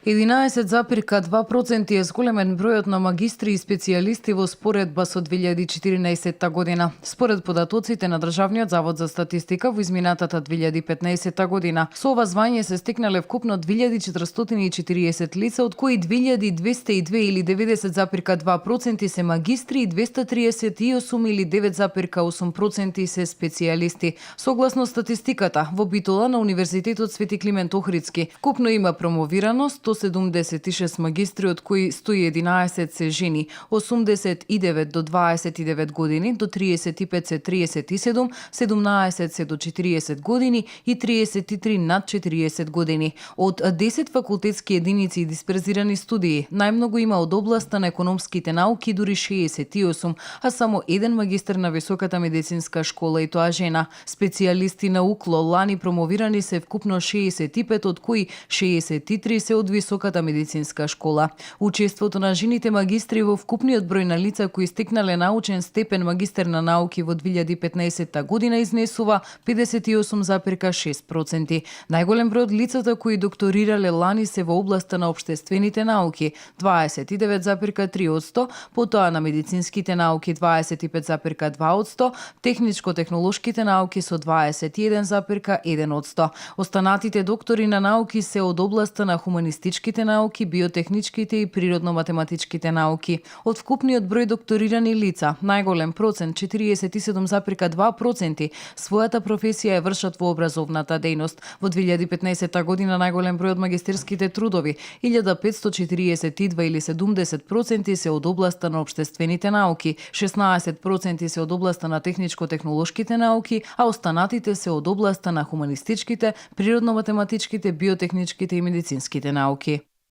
11,2% е зголемен бројот на магистри и специјалисти во споредба со 2014 година. Според податоците на Државниот завод за статистика во изминатата 2015 година, со ова звање се стекнале вкупно 2440 лица, од кои 2202 или 90,2% се магистри и 238 или 9,8% се специјалисти. Согласно статистиката, во Битола на Универзитетот Свети Климент Охридски, вкупно има промовирано 176 магистри, од кои 111 се жени, 89 до 29 години, до 35 се 37, 17 се до 40 години и 33 над 40 години. Од 10 факултетски единици и дисперзирани студии, најмногу има од областа на економските науки, дури 68, а само еден магистар на Високата медицинска школа, и тоа жена. Специјалисти на УКЛО лани промовирани се вкупно 65, од кои 63 се од Високата медицинска школа. Учеството на жените магистри во вкупниот број на лица кои стекнале научен степен магистер на науки во 2015 година изнесува 58,6%. Најголем број од лицата кои докторирале лани се во областа на општествените науки 29,3%, потоа на медицинските науки 25,2%, техничко-технолошките науки со 21,1%. Останатите доктори на науки се од областа на хуманистичките науки, биотехничките и природно-математичките науки. Од вкупниот број докторирани лица, најголем процент 47,2% својата професија ја вршат во образовната дејност. Во 2015 година најголем број од магистерските трудови 1542 или 70% се од областа на општествените науки, 16% се од областа на техничко-технолошките науки, а останатите се од областа на хуманистичките, природно-математичките, биотехничките и медицинските науки.